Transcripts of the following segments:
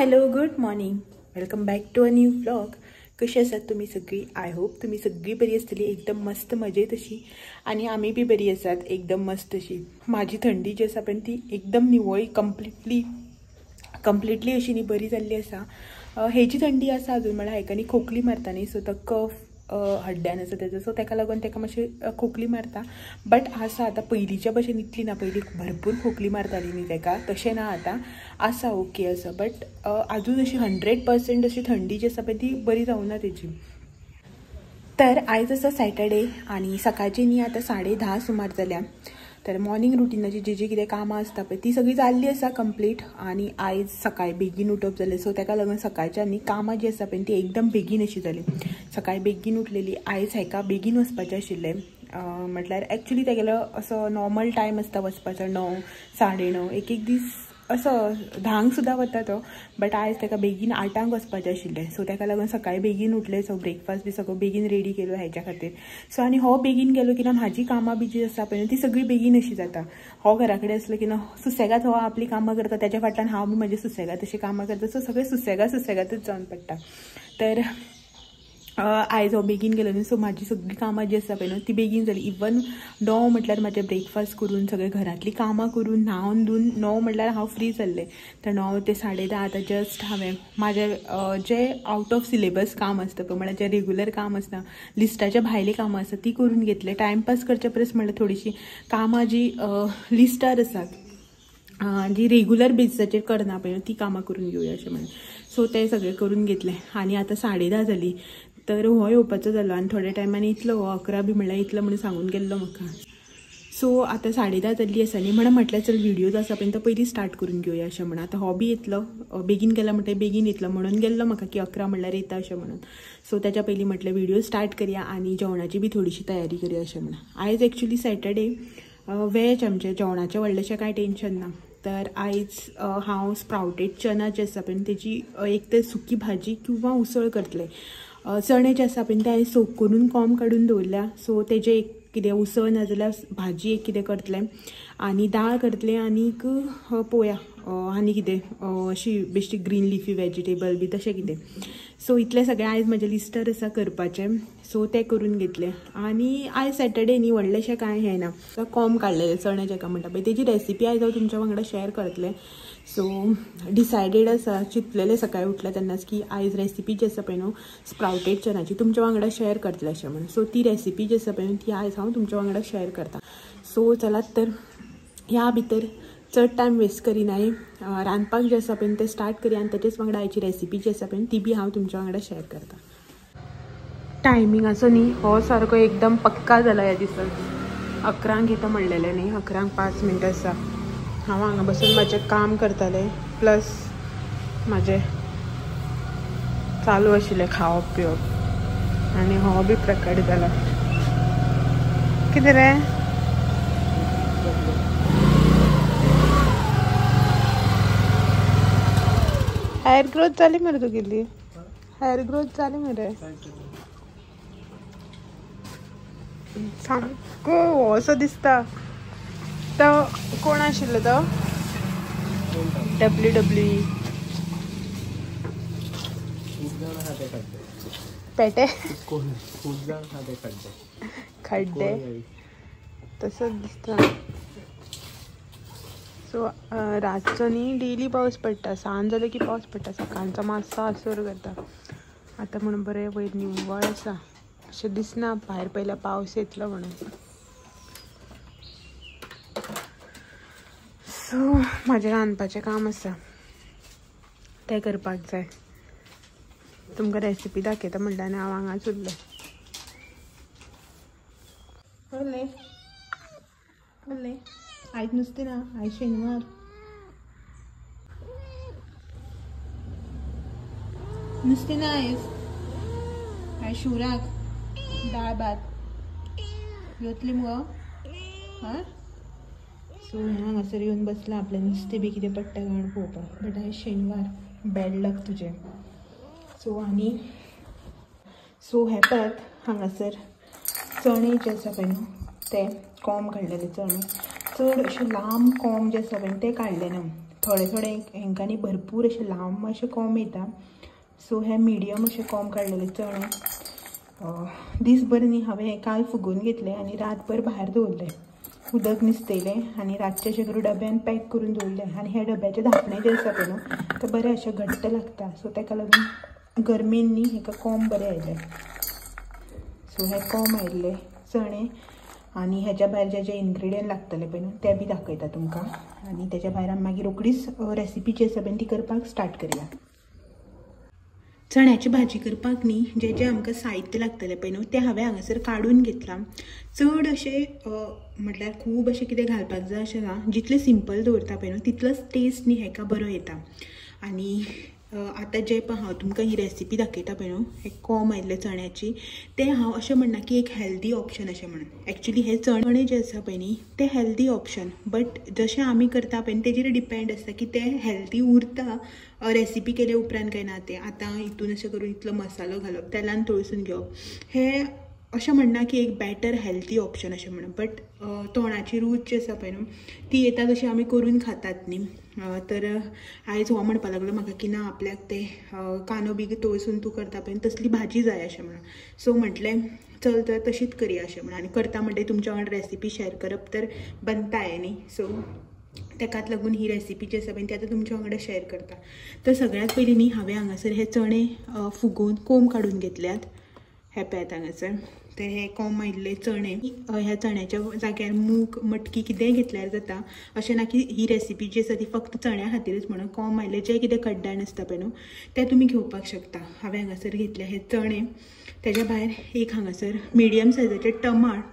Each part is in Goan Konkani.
Hello good morning, welcome back to a new vlog. कशी आसात तुमी सगळी? I hope तुमी सगळी बरी आसतली, एकदम मस्त मजेत अशी. आनी आमी बी बरी आसात, एकदम मस्त अशी. म्हाजी थंडी जी आसा पळय ती एकदम निवळी, कंप्लिटली अशी न्ही बरी जाल्ली आसा. हेजी थंडी आसा अजून, म्हळ्यार हेका न्ही खोकली मारता न्ही, सो तो कफ हड्ड्यान आसा तेजो, सो तेका लागून तेका मातशें खोकली मारता. बट आसा आतां पयलींच्या भशेन इतली ना, पयलीं भरपूर खोकली मारताली न्ही तेका, तशें ना आतां, आसा ओके आसा. बट आजून अशी 100% अशी थंडी जी आसा पळय ती बरी जावना तेजी. तर आयज आसा सॅटर्डे आनी सकाळची न्ही आतां 10:30 सुमार जाल्या. तर मॉर्निंग रुटिनाची जी जी कितें कामां आसता पळय ती सगळी जाल्ली आसा कंप्लीट. आनी आयज सकाळी बेगीन उठप जालें, सो तेका लागून सकाळच्या न्ही कामां जी आसा पळय ती एकदम बेगीन अशी जाली. सकाळी बेगीन उठलेली. आयज हेका बेगीन वचपाचें आशिल्लें, म्हटल्यार एक्चुली तेगेलो असो नॉर्मल टायम आसता वचपाचो 9, 9:30, एक एक दीस असो 10 सुद्दां वता तो. बट आयज तेका बेगीन 8 वचपाचें आशिल्लें, सो तेका लागून सकाळी बेगीन उठलें. सो ब्रेकफास्ट बी सगळो बेगीन रेडी केलो हेच्या खातीर. सो आनी हो बेगीन गेलो की ना म्हाजी कामां बी जी आसा पळय ती सगळी बेगीन अशी जाता. हो घरा कडेन आसलो की ना सुसेगाद हो आपली कामां करता, तेच्या फाटल्यान हांव बी म्हजे सुसेगाद अशी कामां करता. सो सगळें सुसेगाद सुसेगादच जावन पडटा. तर आयज हो बेगीन गेलो न्ही, सो म्हाजी सगळीं कामां जी आसा पळय न्हू ती बेगीन जाली. इवन 9 म्हटल्यार म्हाजें ब्रेकफास्ट करून सगळें घरांतलीं कामां करून न्हांवन धुवन 9 म्हटल्यार हांव फ्री जाल्लें. तर 9 ते 10:30 आतां जस्ट हांवें म्हाजें जें आवट ऑफ सिलेबस काम आसता पळय, म्हळ्यार जें रेगुलर काम आसता, लिस्टाच्या भायलीं कामां आसता ती करून घेतलें. टायमपास करच्या परस म्हळ्यार थोडीशीं कामां जी लिस्टार आसात, जी रेगुलर बेसिसाचेर करना पळय ती कामां करून घेवया अशें म्हणून. सो तें सगळें करून घेतलें. आनी आतां 10:30 जाली. तर हो येवपाचो जालो आनी थोड्या टायमान इतलो हो 11 बी म्हणल्यार इतलो म्हणून सांगून गेल्लो म्हाका. सो आतां 10:30 जाल्ली आसा न्ही, म्हणून म्हटल्यार चल व्हिडियोज आसा पळय तो पयलीं स्टार्ट करून घेवया अशें म्हणून. आतां हो बी येतलो, बेगीन गेला म्हणटकीर बेगीन येतलो म्हणून गेल्लो म्हाका की 11 म्हणल्यार येता अशें म्हणून. सो तेच्या पयलीं म्हटलें व्हिडियो स्टार्ट करया आनी जेवणाची बी थोडीशी तयारी करया अशें म्हणून. आयज एक्चुली सॅटर्डे, वेज आमचें, जेवणाचें व्हडलेंशें कांय टेंशन ना. तर आयज हांव स्प्रावटेड चना जे आसा पळय तेजी एक तर सुकी भाजी किंवा उसळ करतलें. चणे जे आसा पळय ते हांवें सोक करून कोंब काडून दवरल्या, सो तेजें एक कितें उसळ नाजाल्यार भाजी एक कितें करतलें, आनी दाळ करतलें, आनीक पोया आनी कितें अशी बेश्टी ग्रीन लिफी वेजिटेबल बी तशें कितें. सो इतलें सगळें आयज म्हजें लिस्टर आसा करपाचें, सो तें करून घेतलें. आनी आयज सॅटर्डे न्ही, व्हडलेंशें कांय हें ना. कोंब काडलेलें चणे जेका म्हणटा पळय तेजी रेसिपी आयज हांव तुमच्या वांगडा शेअर करतलें. सो डिसायडेड आसा, चिंतलेलें सकाळी उठलें तेन्नाच की आयज रेसिपी जी आसा पळय न्हू स्प्रावटेड चणाची तुमच्या वांगडा शेअर करतलें अशें म्हणून. सो ती रेसिपी जी आसा पळय न्हू ती आयज हांव तुमच्या वांगडा शेअर करता. सो चलात तर ह्या भितर चड टायम वेस्ट करिनाय, रांदपाक जें आसा पळय तें स्टार्ट करया आनी तेचेच वांगडा आयची रेसिपी जी आसा पळय ती बी हांव तुमच्या वांगडा शेअर करता. टायमिंगाचो न्ही हो सारको एकदम पक्का जाला ह्या दिसाक. 11 येता म्हणलेलें न्ही, 11:05 मिनटां आसा. हांव हांगा बसून म्हाजें काम करतालें, प्लस म्हाजें चालू आशिल्लें खावप पिवप, आनी हो बी प्रकार जाला. कितें रे? हेअर ग्रोथ जाली मरे तुगेली? हेअर ग्रोथ जाली मरे सामको हो असो दिसता. तो कोण आशिल्लो तो? WWE पेटे खड्डे तसोच दिसता. सो रातचो न्ही डेली पावस पडटा, सांज जालो की पावस पडटा, सकाळचो मातसो आसोर करता. आतां म्हणून बरें वयर निवळ आसा, अशें दिसना भायर पयल्यार पावस येतलो म्हणून. सो म्हाजें रांदपाचें काम आसा तें करपाक जाय. तुमकां रेसिपी दाखयता म्हणल्यार आनी हांव हांगाच उरलें. उरलें उरलें आयज नुस्तें ना, आयज शेनवार. नुस्तें ना आयज, आयज शिवराक दाळ भात येतली मुगो. हां सो हें हांगासर येवन बसलां आपलें नुस्तें बी कितें पडटा काय म्हण पळोवपाक. बट आयज शेनवार, बॅड लक तुजें. सो आनी सो हें परत हांगासर चणे जे आसा पळय न्हू ते कोंब काडलेले चणे, चड अशे लांब कोंब जे आसा पळय ते काडले ना, थोडे थोडे हेंकां न्ही भरपूर अशें लांब अशें कोंब येता. सो हे मिडियम अशें कोंब काडलेले चणे दीसभर न्ही हांवें हें काल फुगोवन घेतलें आनी रातभर भायर दवरलें. उदक निस्तयलें आनी रातचें अशें करून डब्यान पॅक करून दवरलें. आनी हे डब्याचें धांपणें जें आसा पळय न्हू तें बरें अशें घट्ट लागता. सो ताका लागून गरमेन न्ही हेका कोंब बरें आयले. सो हे कोंब आयिल्ले चणे आनी हेच्या भायर जे जे इन्ग्रिडियंट लागतले पळय न्हू ते बी दाखयता तुमकां. आनी तेच्या भायर आमी मागीर रोखडीच रेसिपी जी आसा पळय ती करपाक स्टार्ट करया. चण्याची भाजी करपाक न्ही जे जे आमकां साहित्य लागतलें पळय न्हू तें हांवें हांगासर काडून घेतलां. चड अशें म्हटल्यार खूब अशें कितें घालपाक जाय अशें ना. जितलें सिंपल दवरता पळय न्हू तितलोच टेस्ट न्ही हेका बरो येता. आनी आतां जे पळय हांव तुमकां ही रेसिपी दाखयता पळय न्हू हे कोंब आयिल्ले चण्याची, तें हांव अशें म्हणना की एक हेल्दी ऑप्शन अशें म्हणून. एक्चुली हे चणे जे आसा पळय न्ही ते हेल्दी ऑप्शन, बट जशें आमी करता पळय न्ही तेजेर डिपेंड आसता की ते हेल्दी उरता रेसिपी केले उपरांत काय ना. तें आतां हितून अशें करून इतलो मसालो घालप, तेलान तळसून घेवप, हें अशें म्हणना की एक बेटर हेल्दी ऑप्शन अशें म्हणून. बट तोंडाची रूच जी आसा पळय न्हू ती येता तशी आमी करून खातात न्ही. तर आयज हो म्हणपाक लागलो म्हाका की ना आपल्याक ते कांदो बी तळसून तूं करता पळय तसली भाजी जाय अशें म्हणून. सो म्हटलें चल तर तशीच करया अशें म्हणून. आनी करता म्हणटे तुमच्या वांगडा रेसिपी शेअर करप तर बनताय न्ही. सो तेकाच लागून ही रेसिपी जी आसा पळय ती आतां तुमच्या वांगडा शेअर करता. तर सगळ्यांत पयलीं न्ही हांवें हांगासर हे चणे फुगोवन कोंब काडून घेतल्यात. हे पळयात हांगासर. तर हे कोंब आयिल्ले चणे, ह्या चण्याच्या जाग्यार मूग मटकी कितेंय घेतल्यार जाता. अशें ना की ही रेसिपी जी आसा ती फक्त चण्या खातीरच म्हणून. कोंब आयिल्ले जे कितें कड्डाण आसता पळय न्हू तें तुमी घेवपाक शकता. हांवें हांगासर घेतले हे चणे. तेज्या भायर एक हांगासर मिडियम सायजाचे टमाट,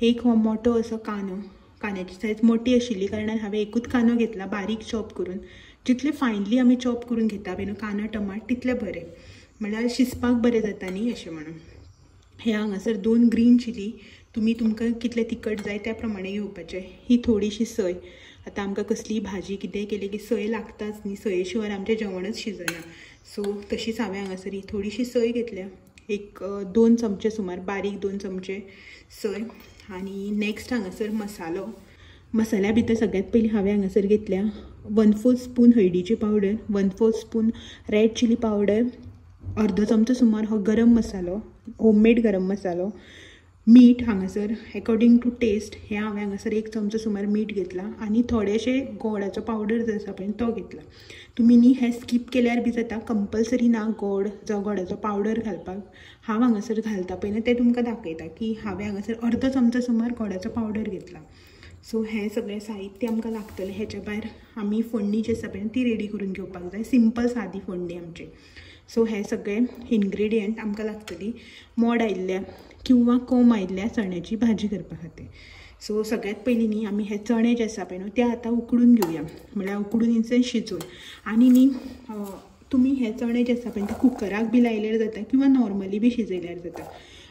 एक हो मोठो असो कांदो. कांद्याची सायज मोठी आशिल्ली कारणान हांवें एकूच कांदो घेतला बारीक चॉप करून. जितले फायनली आमी चॉप करून घेता पळय न्हू कांदो टमाट तितले बरें, म्हणल्यार शिजपाक बरें जाता न्ही अशें म्हणून. हे हांगासर 2 ग्रीन चिली, तुमी तुमकां कितलें तिखट जाय त्या प्रमाणे घेवपाचें. ही थोडीशी सय. आतां आमकां कसली भाजी कितेंय केली की सय लागताच न्ही, सये शिवाय आमचें जेवणच शिजना. सो तशीच हांवें हांगासर ही थोडीशी सय घेतल्या, एक 2 चमचे सुमार, बारीक 2 चमचे सय. आनी नेक्स्ट हांगासर मसालो. मसाल्या भितर सगळ्यांत पयलीं हांवें हांगासर घेतल्या 1/4 स्पून हळदीची powder, 1/4 spoon red chilli powder, अर्दो चमचो सुमार हो गरम मसालो, होममेड गरम मसालो, मीठ हांगासर एकॉर्डिंग टू टेस्ट हें हांवें हांगासर 1 चमचो सुमार मीठ घेतला. आनी थोडेशे गोडाचो पावडर जो आसा पळय तो घेतला. तुमी न्ही हें स्कीप केल्यार बी जाता, कंपल्सरी ना गोड जावं गोडाचो पावडर घालपाक. हांव हांगासर घालता पळय न्हू तें तुमकां दाखयता की हांवें हांगासर अर्दो चमचो सुमार गोडाचो पावडर घेतला. सो हें सगळें साहित्य आमकां लागतलें. हेच्या भायर आमी फोडणी जी आसा पळय ती रेडी करून घेवपाक जाय, सिंपल सादी फोडणी आमची. सो हे सगळे इन्ग्रिडियंट आमकां लागतली मोड आयिल्ल्या किंवा कोंब आयिल्ल्या चण्याची भाजी करपा खातीर. सो सगळ्यांत पयलीं न्ही आमी हे चणे जे आसा पळय न्हू ते आतां उकडून घेवया, म्हळ्यार उकडून इनसेन्स शिजोवन. आनी न्ही तुमी हे चणे जे आसा पळय ते कुकराक बी लायल्यार जाता किंवा नॉर्मली बी शिजयल्यार जाता.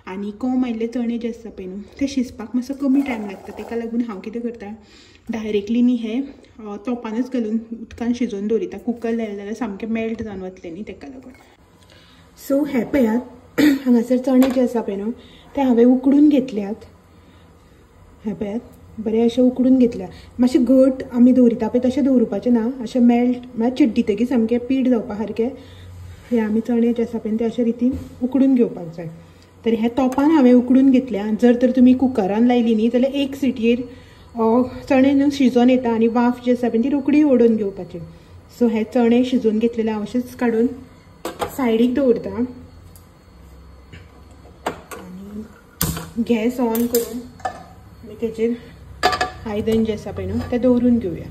आनी कोंब आयिल्ले चणे जे आसता पळय न्हू ते शिजपाक मातसो कमी टायम लागता. तेका लागून हांव कितें करता, डायरेक्टली न्ही हे तोपानच घालून उदकान शिजोवन दवरिता. कुकर लायलें जाल्यार सामकें मेल्ट जावन वतलें न्ही, तेका लागून. सो हे पळयात हांगासर चणे जे आसा पळय न्हू ते हांवें उकडून घेतल्यात. हे पळयात बरें अशें उकडून घेतल्या. मातशें घट आमी दवरिता पळय तशें दवरुपाचें ना, अशें मेल्ट म्हळ्यार चिड्डितकीर सामकें पीठ जावपा सारकें हे आमी चणे जे आसा पळय ते अशे रितीन उकडून घेवपाक जाय. तर हे तोपान हांवें उकडून घेतल्या. जर तर तुमी कुकरान लायली न्ही जाल्यार 1 सिटयेर चणे न्हू शिजोवन येता आनी वाफ जी आसा पळय ती रोखडी ओडून घेवपाची. सो हे चणे शिजोवन घेतलेले हांव अशेंच काडून सायडीक दवरता आनी गॅस ऑन करून आमी तेजेर आयदन जें आसा पळय न्हू तें दवरून घेवया.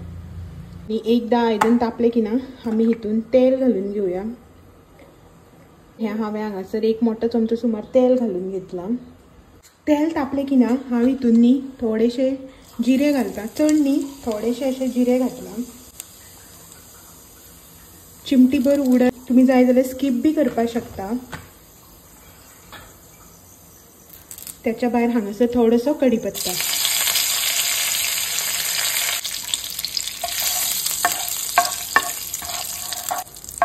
आनी एकदां आयदन तापलें की ना आमी हितून तेल घालून घेवया. हें हांवें हांगासर 1 मोठो चमचो सुमार तेल घालून घेतलां. तेल तापलें की ना हांव हितून न्ही थोडेशें जिरे घालता, चड न्ही, थोडेशें अशें जिरे घातलां. चिमटीभर उडद, तुमी जाय जाल्यार स्कीप बी करपाक शकता. त्याच्या भायर हांगासर थोडोसो कढीपत्ता.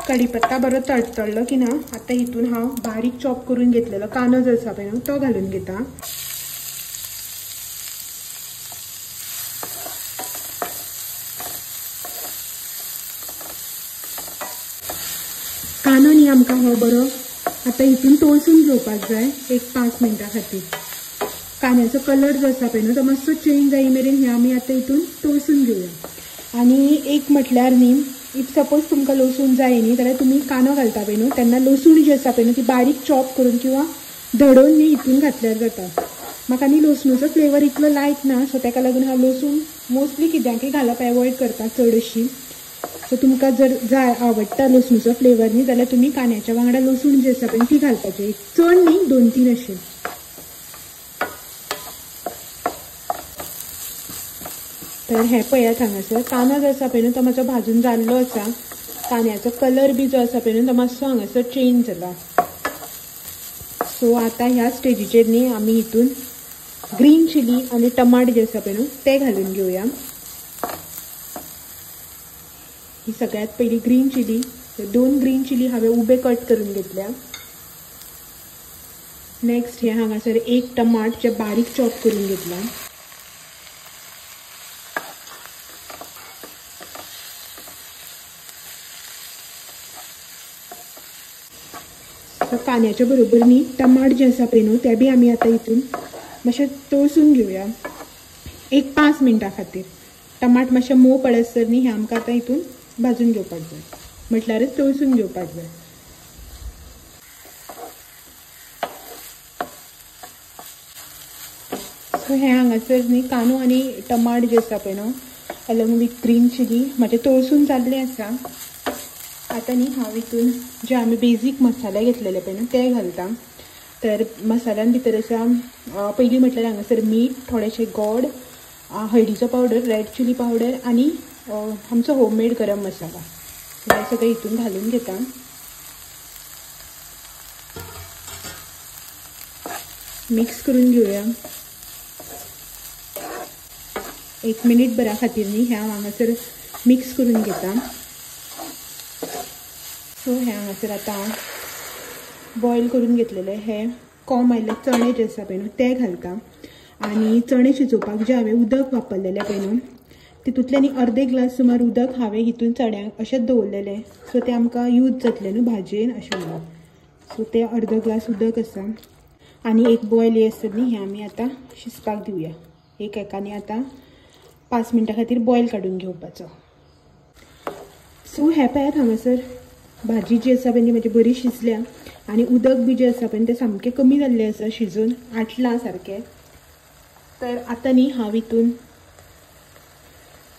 कढीपत्ता बरो तडतडलो की ना आतां हितून हांव बारीक चॉप करून घेतलेलो कांदो जो आसा पळय तो घालून घेता. कांदो न्ही आमकां हो बरो आतां हितून तळसून घेवपाक जाय एक 5 मिनटां खातीर. कांद्याचो कलर जो आसा पळय न्हू तो मातसो चेंज जाय मेरेन हे आमी आतां हितून तळसून घेवया. आनी एक म्हटल्यार न्ही if suppose तुमकां लसूण जाय न्ही जाल्यार तुमी कांदो घालता पळय न्हू तेन्ना लसूण जी आसा पळय न्हू ती बारीक चॉप करून किंवा धडोवन न्ही हितून घातल्यार जाता. म्हाका न्ही लसणूचो फ्लेवर इतलो लायक ना, सो ताका लागून हांव लसूण मोस्टली कित्याकय घालप एवॉयड करता चडशी. सो तुमकां जर जाय आवडटा लसणूचो फ्लेवर न्ही जाल्यार तुमी कांद्याच्या वांगडा लसूण जी आसा पळय ती घालपाची, चड न्ही 2-3 अशी. तर हे पळयात हांगासर कांदो जो आसा पळय न्हू तो मातसो भाजून जाल्लो आसा. कांद्याचो कलर बी जो आसा पळय न्हू तो मातसो हांगासर चेंज जाला. सो आतां ह्या स्टेजीचेर न्ही आमी हितून ग्रीन चिली आनी टमाट जे आसा पळय न्हू ते घालून घेवया. ही सगळ्यात पयली ग्रीन चिली, 2 ग्रीन चिली हांवें उबे कट करून घेतल्या. नेक्स्ट हे हांगासर 1 टमाट जे बारीक चॉप करून घेतला. कांद्याच्या बरोबर न्ही टमाट जे आसा पळय न्हू ते बी आमी आतां हितून मातशें तळसून घेवया एक 5 मिनटां खातीर. टमाट मातशें मोव पडसर न्ही हें आमकां आतां हितून भाजून घेवपाक जाय, म्हटल्यारच तळसून घेवपाक जाय. सो हें हांगासर न्ही कांदो आनी टमाट जे आसा पळय न्हू अलॉंग विथ ग्रीन चिली म्हाजें तळसून जाल्लें आसा. आतां न्ही हांव हितून जे आमी बेजीक मसाले घेतलेले पळय न्हू ते घालता. तर मसाल्यान भितर आसा पयलीं म्हटल्यार हांगासर मीठ, थोडेशें गोड, हळदीचो पावडर, रेड चिली पावडर आनी आमचो होममेड गरम मसाला. हे सगळें हितून घालून घेता. मिक्स करून घेवया 1 मिनीट भरा खातीर न्ही हें हांव हांगासर मिक्स करून घेता. सो हे हांगासर आतां हांव बॉयल करून घेतलेले हे कोम आयिल्ले चणे जे आसा पळय न्हू ते घालता. आनी चणे शिजोवपाक जे हांवें उदक वापरलेलें पळय न्हू तितूंतलें न्ही अर्दे ग्लास सुमार उदक हांवें हितून चण्यांक अशेंच दवरलेलें. सो तें आमकां यूज जातलें न्हू भाजयेन अशें म्हणून. सो तें अर्दो ग्लास उदक आसा आनी एक बॉयल आसता न्ही हें आमी आतां शिजपाक दिवया. एक एकांनी आतां 5 मिनटां खातीर बॉयल काडून घेवपाचो. सो हें पळयात हांगासर भाजी जी आसा पळय ती म्हाजी बरी शिजल्या आनी उदक बी जें आसा पळय तें सामकें कमी जाल्लें आसा, शिजून आटलां सारकें. तर आतां न्ही हांव हितून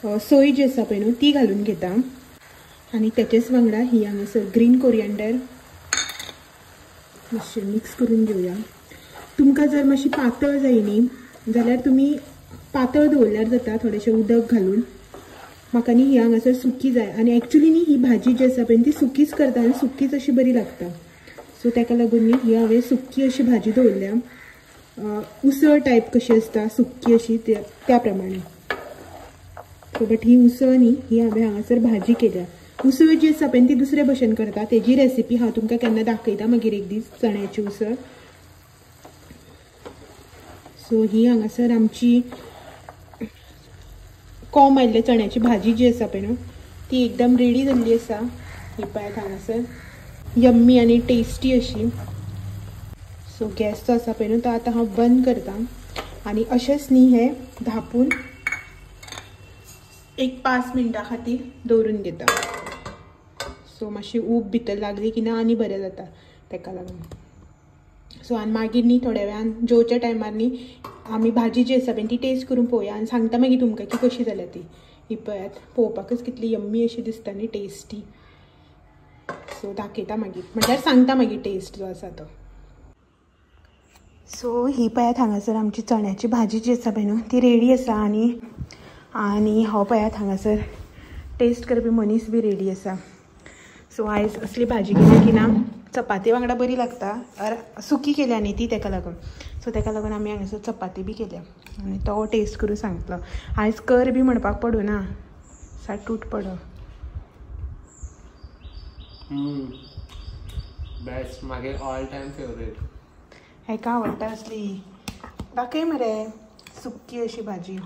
सोय जी आसा पळय न्हू ती घालून घेता आनी तेचेच वांगडा ही हांगासर ग्रीन कोरियंडर मातशें मिक्स करून घेवया. तुमकां जर मातशी पातळ जाय न्ही जाल्यार तुमी पातळ दवरल्यार जाता थोडेशें उदक घालून. म्हाका न्ही ही हांगासर सुकी जाय आनी एक्चुली न्ही ही भाजी जी आसा पळय ती सुकीच करता आनी सुकीच अशी बरी लागता. सो ताका लागून न्ही ही हांवें सुकी अशी भाजी दवरल्या, उसळ टायप कशी आसता सुकी अशी त्या प्रमाणे. सो बट he उसळ न्ही ही हांवें हांगासर भाजी केल्या. उसळ जी आसा पळय ती दुसरे भशेन करता, तेजी रेसिपी हांव तुमकां केन्ना दाखयता मागीर एक दीस, चण्याची उसळ. सो ही हांगासर आमची कोम आयिल्ले चण्याची भाजी जी आसा पळय न्हू ती एकदम रेडी जाल्ली आसा. ही पळयात हांगासर यम्मी आनी टेस्टी अशी. सो गॅस जो आसा पळय न्हू तो आतां हांव बंद करता आनी अशेंच न्ही हें धांपून एक 5 मिनटां खातीर दवरून घेता. सो मातशी ऊब भितर लागली की ना आनी बरें जाता ताका लागून. सो आनी मागीर न्ही थोड्या वेळान जेवच्या टायमार न्ही आमी भाजी जी आसा पळय ती टेस्ट करून पळोवया आनी सांगता मागीर तुमकां की कशी जाल्या ती. ही पळयात पळोवपाकच कितली यम्मी अशी दिसता न्ही, टेस्टी. सो दाखयता मागीर, म्हटल्यार सांगता मागीर टेस्ट जो आसा तो. सो ही पळयात हांगासर आमची चण्याची भाजी जी आसा पळय न्हू ती रेडी आसा आनी आनी हो पळयात हांगासर टेस्ट करपी मनीस बी रेडी आसा. सो आयज असली भाजी केली की ना चपाती वांगडा बरी लागता, सुकी केल्या न्ही ती ताका लागून. सो ताका लागून आमी हांगासर चपाती बी केल्या आनी तो टेस्ट करून सांगतलो. आयज कर बी म्हणपाक पडूं ना, साटूट पडो. बेस्ट, मागे ऑल टायम फेवरेट. हेका आवडटा असली. दाखय मरे सुकी अशी भाजी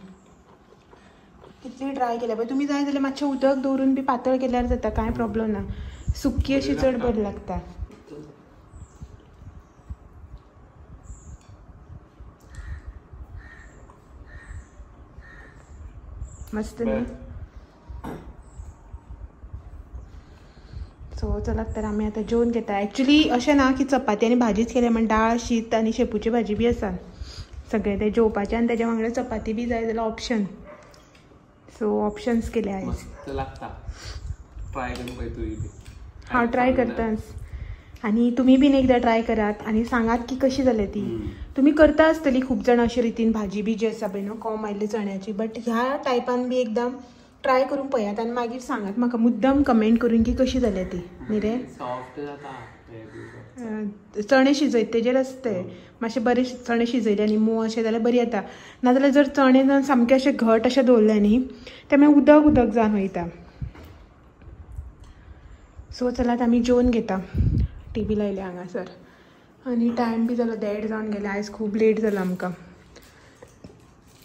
कितली ड्राय केल्या पळय. तुमी जाय जाल्यार मातशें उदक दवरून बी पातळ केल्यार जाता, कांय प्रॉब्लम ना. सुकी अशी चड बरी लागता. मस्त न्ही. सो चलात तर आमी आतां जेवन घेता. एक्चुली अशें ना की चपाती आनी भाजीच केल्या, म्हण डाळ शीत आनी शेपूची भाजी बी आसा सगळें तें जेवपाचें आनी तेज्या वांगडा चपाती बी जाय जाल्यार ऑप्शन. सो ऑप्शन्स केले आयज. मस्त लागता, ट्राय करून पळय तुवें बी. हांव ट्राय करताच आनी तुमी बीन एकदां ट्राय करात आनी सांगात की कशी जाल्या ती. तुमी करता आसतली खूब जाणां अशे रितीन भाजी बी जी आसा पळय न्हू कोम आयिल्ली चण्याची, बट ह्या टायपान बी एकदम ट्राय करून पळयात आनी मागीर सांगात म्हाका मुद्दम कमेंट करून की कशी जाल्या ती. न्ही रे, सॉफ्ट जाता. चणे शिजयत तेजेर आसता ते, मातशे बरे चणे शिजयले आनी मोव अशें जाल्यार बरी जाता. नाजाल्यार जर चणे जर सामके अशे घट अशे दवरले न्ही ते मागीर उदक उदक जावन वयता. सो चलात आमी जेवन घेता. टी व्ही लायली हांगासर आनी टायम बी जालो 1:30 जावन गेले. आयज खूब लेट जालो आमकां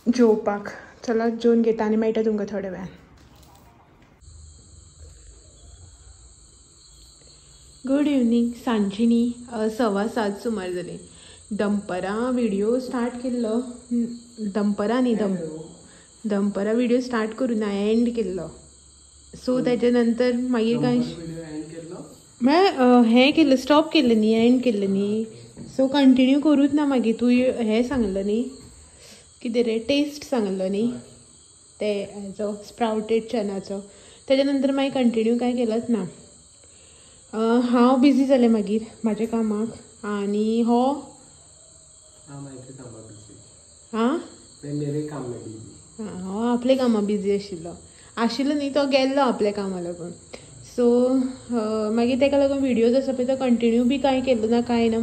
जेवपाक. चलात जेवन घेता आनी मेळटा तुमकां थोड्या वेळान. Good evening. सांजची न्ही 7:15 सुमार जाली. दनपरां व्हिडिओ स्टार्ट केल्लो, दनपरां न्ही दनपरां व्हिडिओ स्टार्ट करून हांवें एंड केल्लो. सो तेच्या नंतर मागीर कांय म्हळ्यार हें केल्लें, स्टॉप केल्लें न्ही, एंड केल्लें न्ही. सो कंटिन्यू करूच ना मागीर. तूं हें सांगलो न्ही कितें रे, टेस्ट सांगलो न्ही ते हेजो स्प्रावटेड चनाचो, तेच्या नंतर मागीर कंटिन्यू कांय केलंच ना. हांव बिजी जालें मागीर म्हाज्या कामाक आनी हो आं हो आपल्या कामां बिजी आशिल्लो आशिल्लो न्ही, तो गेल्लो आपल्या कामां लागून. सो मागीर तेका लागून व्हिडियोज आसा पळय तो कंटिन्यू बी कांय केलो ना कांय ना.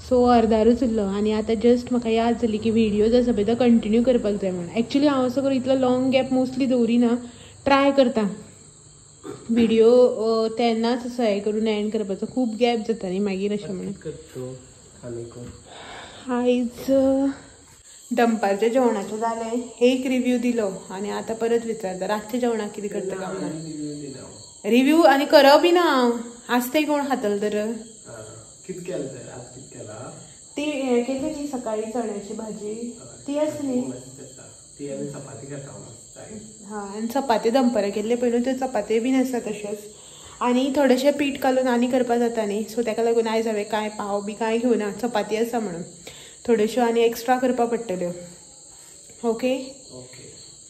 सो अर्दारूच उरलो आनी आतां जस्ट म्हाका याद जाली की व्हिडियोज आसा पळय तो कंटिन्यू करपाक जाय म्हणून. एक्चुली हांव असो करून इतलो लॉंग गॅप मोस्टली दवरिना, ट्राय करता व्हिडिओ तेन्नाच असो हें करून एंड करपाचो. खूब गॅप जाता न्ही मागीर अशें म्हणून. आयज दनपारच्या जेवणाचें जालें, एक रिव्यू दिलो आनी आतां परत विचारता रातच्या जेवणाक कितें करता काय म्हणून. रिव्यू आनी करप बी ना हांव, आज तें कोण खातलो तर. ती हें केली न्ही सकाळी चण्याची भाजी ती आसा न्ही, हां आनी चपाती दनपरां केल्ले पयलू त्यो चपाती बीन आसा तश्योच. आनी थोडेशें पीठ घालून आनी करपाक जाता न्ही, सो तेका लागून आयज हांवें कांय पाव बी कांय घेवना, चपाती आसा म्हणून थोड्योश्यो आनी एक्स्ट्रा करपाक पडटल्यो. ओके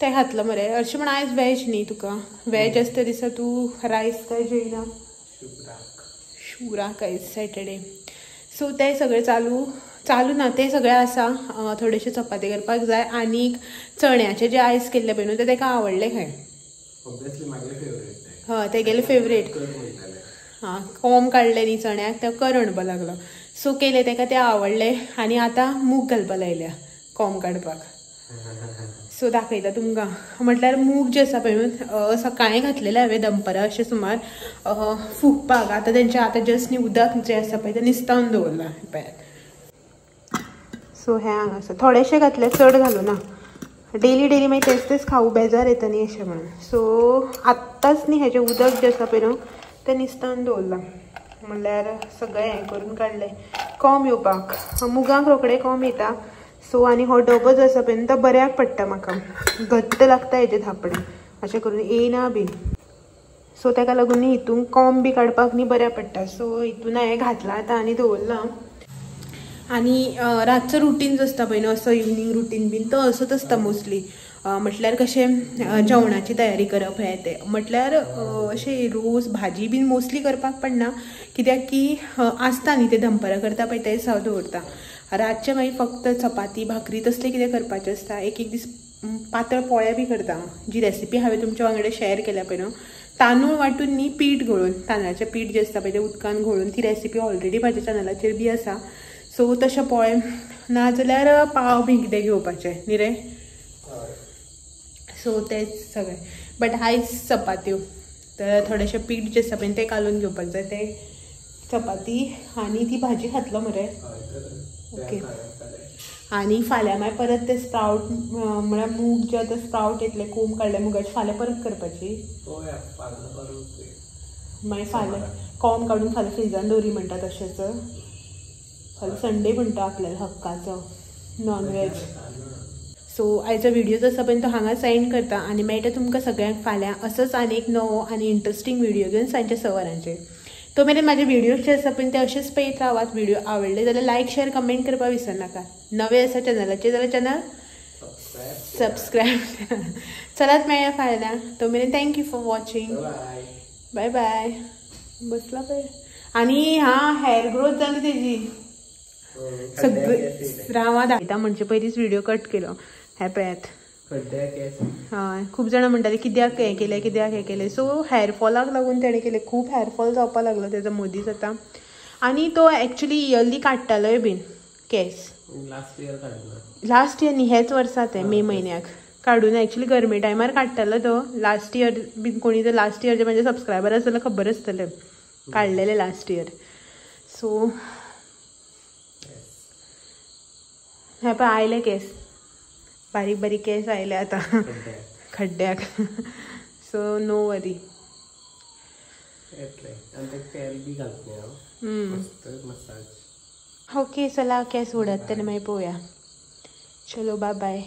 तें घातलं मरे. अशें म्हण आयज वेज न्ही तुका, वेज आसता दिसा तूं रायस काय जेयना, शुराक आयज सॅटर्डे. सो तें सगळें चालू चालू ना, तें सगळें आसा. थोडेशे चपाती करपाक जाय आनी चण्याचे जे आयज केल्ले पळय न्हू ते तेका आवडले खंय. हय तेगेले फेवरेट. हां कोम काडले न्ही चण्याक ते कर म्हणपाक लागलो. सो केले तेका ते आवडले आनी आतां मूग घालपाक लायल्या कोम काडपाक. सो दाखयता तुमकां. म्हटल्यार मूग जे आसा पळय न्हू सकाळीं घातलेले हांवें दनपरां अशें सुमार फुगपाक. आतां तेंचें आतां जस्ट न्ही उदक जें आसा पळय तें निस्तावन दवरलां पळयात. सो हें हांगासर थोडेशें घातलें, चड घालूं ना. डेली डेली मागीर तेच तेच खावू बेजार येता न्ही अशें म्हणून. सो आत्ताच न्ही हेजें उदक जें आसा पळय न्हू तें निस्तावन दवरलां. म्हणल्यार सगळें हें करून काडलें कोम येवपाक. मुगांक रोखडें कोम येता. सो आनी हो डबो जो आसा पळय न्हू तो बऱ्याक पडटा म्हाका, घट्ट लागता हेजें धापणें अशें करून येयना बीन. सो तेका लागून न्ही हितून कोम बी काडपाक न्ही बऱ्याक पडटा. सो हितून हांवें घातलां आतां आनी दवरलां. आनी रातचो रुटीन जो आसता पळय न्हू असो इवनींग रुटीन बीन तो असोच आसता मोस्टली. म्हटल्यार कशें जेवणाची तयारी करप हें तें, म्हटल्यार अशें रोज भाजी बीन मोस्टली करपाक पडना, कित्याक की आसता न्ही ते दनपरां करता पळय तेंच हांव दवरता. रातचें मागीर फक्त चपाती भाकरी तसलें कितें करपाचें आसता. एक एक दीस पातळ पोळे बी करता. जी रेसिपी हांवें तुमच्या वांगडा शेअर केल्या पळय न्हू, तांदूळ वांटून न्ही पीठ घोळून, तांदळाचें पीठ जें आसता पळय तें उदकान घोळून, ती रेसिपी ऑलरेडी म्हाज्या चॅनलाचेर बी आसा. सो तशें पोळे नाजाल्यार पाव बी कितें घेवपाचें न्ही रे. सो तेंच सगळें. बट आयज चपात्यो, तर थोडेशें पीठ जें आसा पळय तें कालोवन घेवपाक जाय. तें चपाती आनी ती भाजी खातलो मरे. ओके आनी फाल्यां मागीर परत ते स्प्रावट म्हळ्यार मूग जे आतां स्प्रावट येतले कोंब काडले मुगाचे, फाल्यां परत करपाची. मागीर फाल्यां कोंब काडून फाल्यां फ्रिजान दवरी म्हणटा तशेंच. फाल्यां संडे म्हणटा आपल्याला हक्काचो नॉन व्हेज. सो आयचो व्हिडिओ जो आसा पळय तो हांगा सायन करता आनी मेळटा तुमकां सगळ्यांक फाल्यां असोच आनी एक नवो आनी इंट्रस्टींग व्हिडिओ घेवन सांजच्या 6 वरांचेर. तो मेरेन म्हाजे व्हिडिओज जे आसा पळय ते अशेच पळयत रावात. व्हिडिओ आवडले जाल्यार लायक शेअर कमेंट करपाक विसरनाका. नवे आसा चॅनलाचेर जाल्यार चॅनल सबस्क्रायब. चलात मेळया फाल्यां. तो मेरेन thank you for watching. Bye bye. बसला पळय आनी हां हेअर ग्रोथ जाली तेजी सगळे. रावा दाखयता म्हणजे पयलींच व्हिडिओ कट केलो. हे पळयात हय खूब जाणां म्हणटाले कित्याक हें केलें कित्याक हें केलें. सो हेअरफॉलाक लागून तेणें केलें. खूब हेअरफॉल जावपाक लागलो तेजो मदींच आतां. आनी तो एक्चुली इयरली काडटालोय बीन केस. लास्ट इयर न्ही हेच वर्सा ते मे म्हयन्याक काडून एक्चुली गरमे टायमार काडटालो तो. लास्ट इयर बीन कोणी जर लास्ट इयर जे म्हाजे सबस्क्रायबर आसा जाल्यार खबर आसतलें काडलेले लास्ट इयर. सो हे पळय आयले केस बारीक बारीक केस आयले आतां खड्ड्याक. सो नो वरी. ओके चला केस उडत तेन्ना मागीर पळोवया. चलो बाय बाय.